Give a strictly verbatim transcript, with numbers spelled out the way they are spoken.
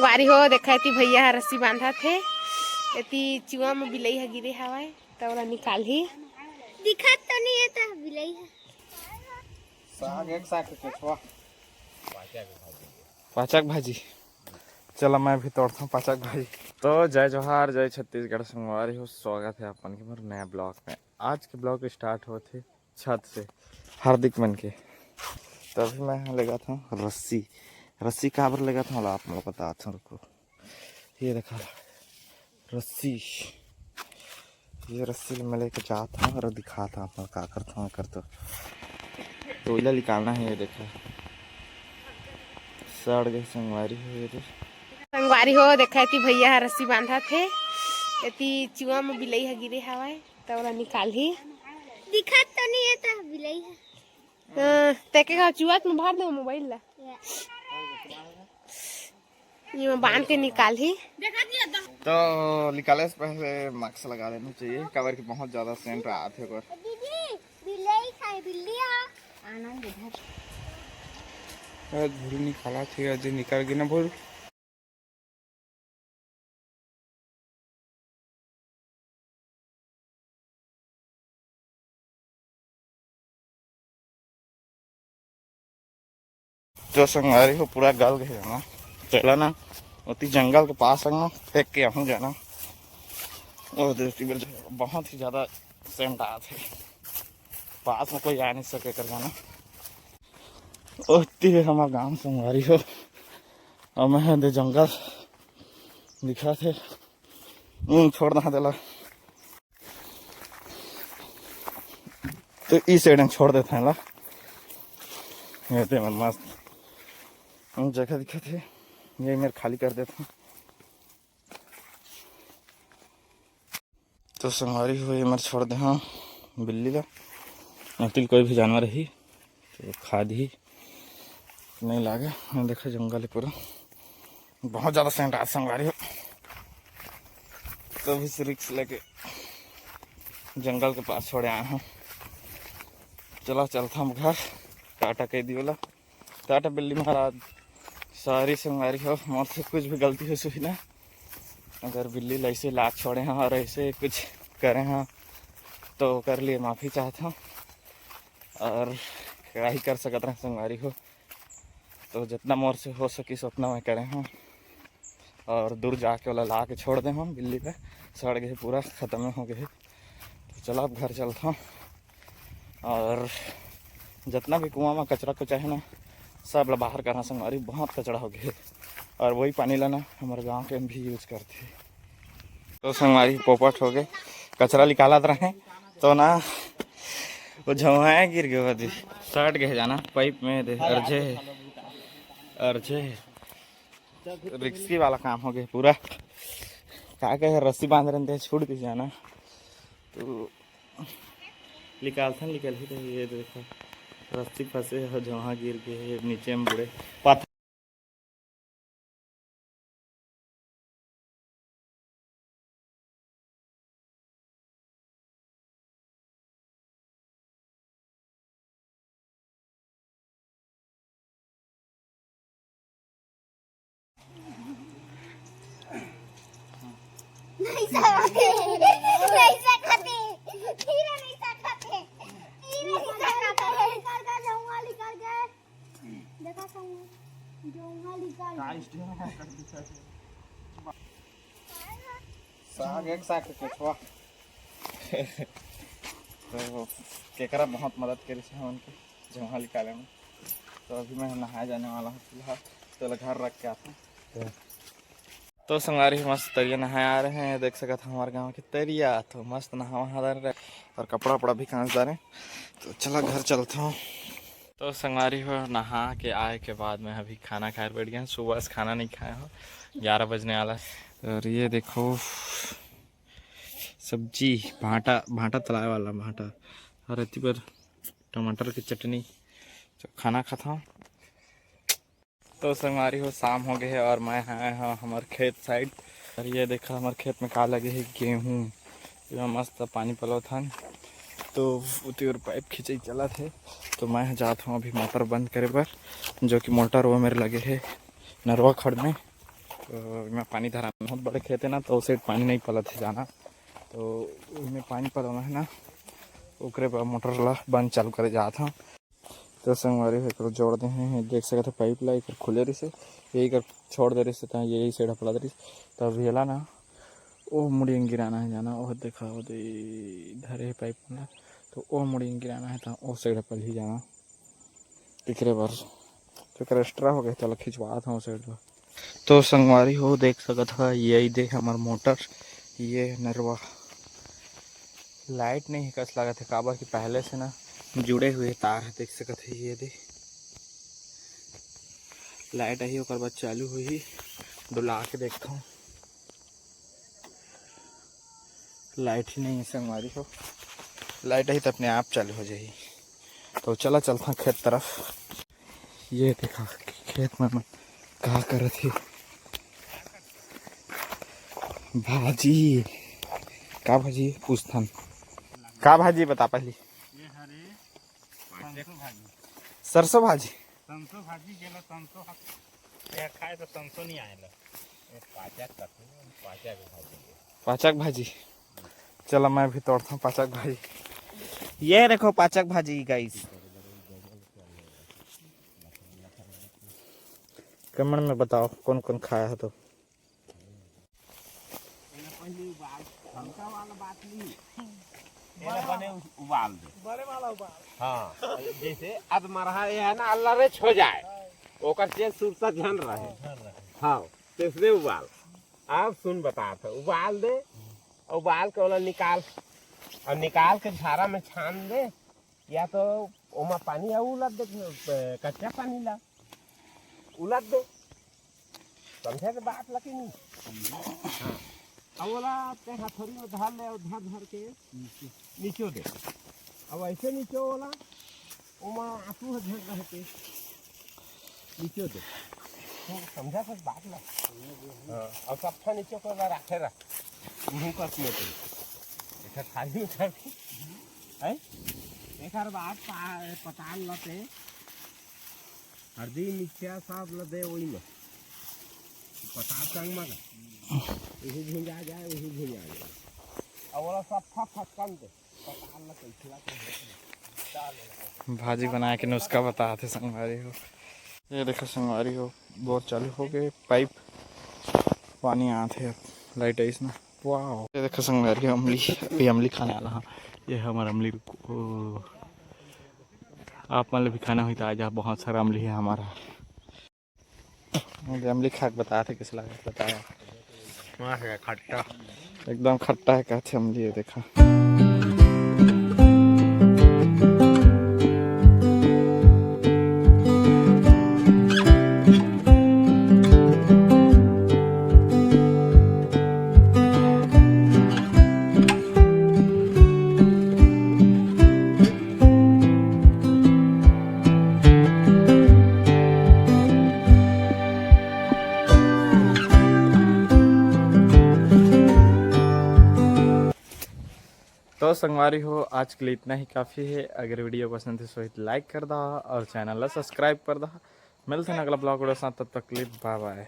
पारी हो, देखा एती भैया ह रस्सी बांधत हे। एती चुआ म बिलई ह गिरे हवय, त ओला निकालही। दिखत तो नहीं है त बिलई ह। साग, एक साग के केचवा। पाचक भाजी। चला, मैं भी तोड़ता हूँ पाचक भाजी। तो जय जोहार, जय छत्तीसगढ़ संगवारी हो, स्वागत है अपन के मोर नया ब्लॉग में। आज के ब्लॉग स्टार्ट होत हे छत से, हार्दिक मन के। तो अभी मैं यहाँ लेगत हूँ रस्सी। रस्सी काबर लेगत हूँ, आप मन ला बतात हूँ, रुको। ये देखा रस्सी, ये रस्सी ल मैं लेके जात हूँ और दिखात हूँ आप मन का करत हूँ, कर तो। तो इला निकालना है, ये देखा सड़ गए संगवारी हो, ये देख। संगवारी हो, देखा एती भैया ह रस्सी बांधत हे, एती चुआ म बिलई ह गिरे हवय, त ओला निकालही। दिखत तो नहीं है त बिलई ह। हाँ, तेके का चुआ म भर दे मोबाइल ला। ये म बांध के निकालही। तो निकाले से पहले मास्क लगा लेना चाहिए, काबर कि बहुत ज्यादा सेंट आत हे ओकर। दीदी, बिलई खाए, बिल्ली आ। आनंद इधर। ए, भूल निकाला थी, अजय निकाल के ना भूल। तो संगवारी हो, पूरा गल गए ना, चला ना, ओती जंगल के पास है ना, फेंक के आहूँ जाना। ओ दोस्ती, बहुत ही ज्यादा सेंट आत हे, पास में कोई आ नहीं सके कर जाना। ओती है हमार गांव संगवारी हो, और मैं दे जंगल दिखा थे, ऊं, छोड़ दहा देला। तो ई साइड में छोड़ देता है ला। ये ते मन मस्त जगह दिखत हे, ये मेर खाली कर देता हूँ। तो संगवारी हो, ये मेर छोड़ दे हाँ बिल्ली ला, अतिल कोई भी जानवर ही तो खा दी नहीं लागे। देखो जंगल है पूरा, बहुत ज्यादा सेंट आ संगवारी हो, तो भी रिस्क लेके जंगल के पास छोड़े आए हैं। चला चलता हम घर, टाटा कह दियो ला, टाटा बिल्ली महाराज। सारी संगवारी हो, मोर से कुछ भी गलती हो सुही ना, अगर बिल्ली ला ऐसे लात छोड़े हैं और ऐसे कुछ करे हैं तो ओकर लिए माफी चाहता हूँ, और क्या ही कर सकत रहे संगवारी हो। तो जितना मोर से हो सकिस उतना मैं करे हूँ, और दूर जाके ओला ला के छोड़ दे हूँ बिल्ली ला। सड़ गए पूरा, खत्म हो गए। तो चला अब घर चलता हूँ, और जितना भी कुआं में कचरा कुचा है ना, सब ला बाहर करना संगवारी, बहुत कचरा हो गए। और वही पानी ला ना हमारे गाँव के भी यूज करते हैं। तो संगवारी पोपट हो गए, कचरा निकालत रहे तो ना वो झौहाए गिर गए, अभी सट गए जाना पाइप में दे, अर्जे अर्जे रिक्सी वाला काम हो गए पूरा। का कहे, रस्सी बांध रहे थे, छूट गई जाना। तो निकालथन, निकल ही रही है, देखो रस्सी फंसे हो, जहाँ गिर गए नीचे में बूढ़े पत्थर। नहीं सकते, नहीं सकते, तीर नहीं सकते, तीर नहीं सकते। निकल गए, जौआ निकल गए। देखा संग, जौआ निकल गए। साग, एक साग के केचवा। तो केकरा बहुत मदद करिस हमन के जौआ निकाले में। तो अभी मैं नहाए जाने वाला हूँ फिलहाल, तो घर रख के आता हूँ। तो संगवारी हो, मस्त तरिया नहाए आ रहे हैं, देख सकत हो हमारे गांव के तरिया, तो मस्त नहावा वहा रहे और कपड़ा उपड़ा भी कांच डारे। तो चला घर चलता हूँ। तो संगवारी हो, नहा के आए के बाद मैं अभी खाना खाए बैठ गया। सुबह से खाना नहीं खाया हूँ, ग्यारह बजने वाला है। और ये देखो सब्जी, भांटा, भांटा तलाए वाला भांटा, और अति पर टमाटर की चटनी। तो खाना खाता हूँ। तो संगवारी हो, शाम हो गए है और मैं आए हूँ हमारे खेत साइड। और ये देखा हमारे खेत में का लगे है, गेहूँ। ये मस्त पानी पलो थन, तो उती ओर पाइप खींचे चलत है। तो मैं जात हूँ अभी मोटर बंद करे बर, जो कि मोटर वो मेरे लगे है नरवा खड़ में। तो एमा पानी धराना बहुत बड़े खेत है ना, तो ओ side पानी नहीं पलत है जाना, तो ओमे पानी पलना है ना, ओकरे बर मोटर ला बंद चालू करे जात हूँ। तो संगवारी हो, एकरो जोड़ दे हैं, देख सकत हो पाइप ला, एकर खुले रहिसे, यही कर छोड़ दे रहिसे, त यही side ह पलत रहिस, तब एला ना ओ मुड़ियन गिराना है जाना, ओह देखा, ओ दे धरे है पाइप ला, तो ओ मुड़ियन गिराना है, त ओ side ह पलही जाना, एकरे बर तो एकर extra हो गए, तो खिंचवात हूँ ओ side ला। तो संगवारी हो, देख सकत ह, ये दे हमर मोटर, ये नरवा। लाइट नहीं है कस लागत है, काबर कि पहले से ना जुड़े हुए तार है, देख सकत है, ये दे लाइट आही, ओकर बाद चालू होही। डुला के देखता हूँ, लाइट ही नहीं है संगवारी हो, लाइट आही तो अपने आप चालू हो जाही। तो चला चलता खेत तरफ। ये देखा खेत में मन का करत ही। भाजी, का भाजी पूछथन? का भाजी बता पहली। ये हरे सरसों भाजी। सरसों भाजी। सरसों भाजी गेला, सरसों ह-, ये खाए तो सरसों नहीं आएला। ये पाचक कथन, पाचक भाजी। पाचक भाजी। चला मैं भी तोड़ता हूँ पाचक भाजी। ये देखो पाचक भाजी गाइस। कमेंट में बताओ कौन कौन खाया है तो। पहले उबाल, हल्का वाला बात नहीं। एला बने उ-, उबाल दे। बड़े वाला उबाल। हाँ, जैसे अध मरहा ये है ना, अल्लारेच हो जाए, ओकर चेत सुरता झन रहे। हाँ, तैसने उबाल। अब सुन बतात है, उबाल दे, उबाल के ओला निकाल, और निकाल के झारा में छान दे, या तो ओमा पानी अउ उलद दे, कच्चा पानी ला उलद दे। समझे के बात ला कि नहीं? हाँ। अब ओला ते हथौड़ी में धर ले, और धर धर के निचो दे। अब ऐसे निचो ओला, ओमा आंसू ह झन रह के निचो दे। तो समझा के बात ला? हाँ। और सफा निचो के ओला राखे रह। मुंह कस में तो। एकर थाली में धर के। हैं? एकर बाद पा-, पताल लते। हरदी मिर्चा सब ल दे ओही में। पताल संग में का। इही भुंजा जाए, उही भुंजा जाए। अब ओला सब फट फट कम दे। पताल ल कैसे ला के भाजी बनाए के नुस्खा बतात हे संगवारी हो। ये देखो संगवारी हो, बोर चालू हो गए, पाइप पानी आत हे, लाइट आइस ना। वाओ, ये देखो संगवारी हो, अमली, अभी अमली खाने वाला हाँ। ये हमारा अमली रुको। आप मन ल भी खाना होही त आ जा, बहुत सारा अमली है हमारा। मुझे अमली खा के बता थे कैसे लगा, बताया। मस्त है, खट्टा। एकदम खट्टा है, कहते अमली है, देखा। तो संगवारी हो, आज के लिए इतना ही काफ़ी है। अगर वीडियो पसंद है, तो लाइक कर दा और चैनल ला सब्सक्राइब कर दा। मिलते हैं अगला ब्लॉग वीडियो साथ, तब तक के लिए बाय बाय।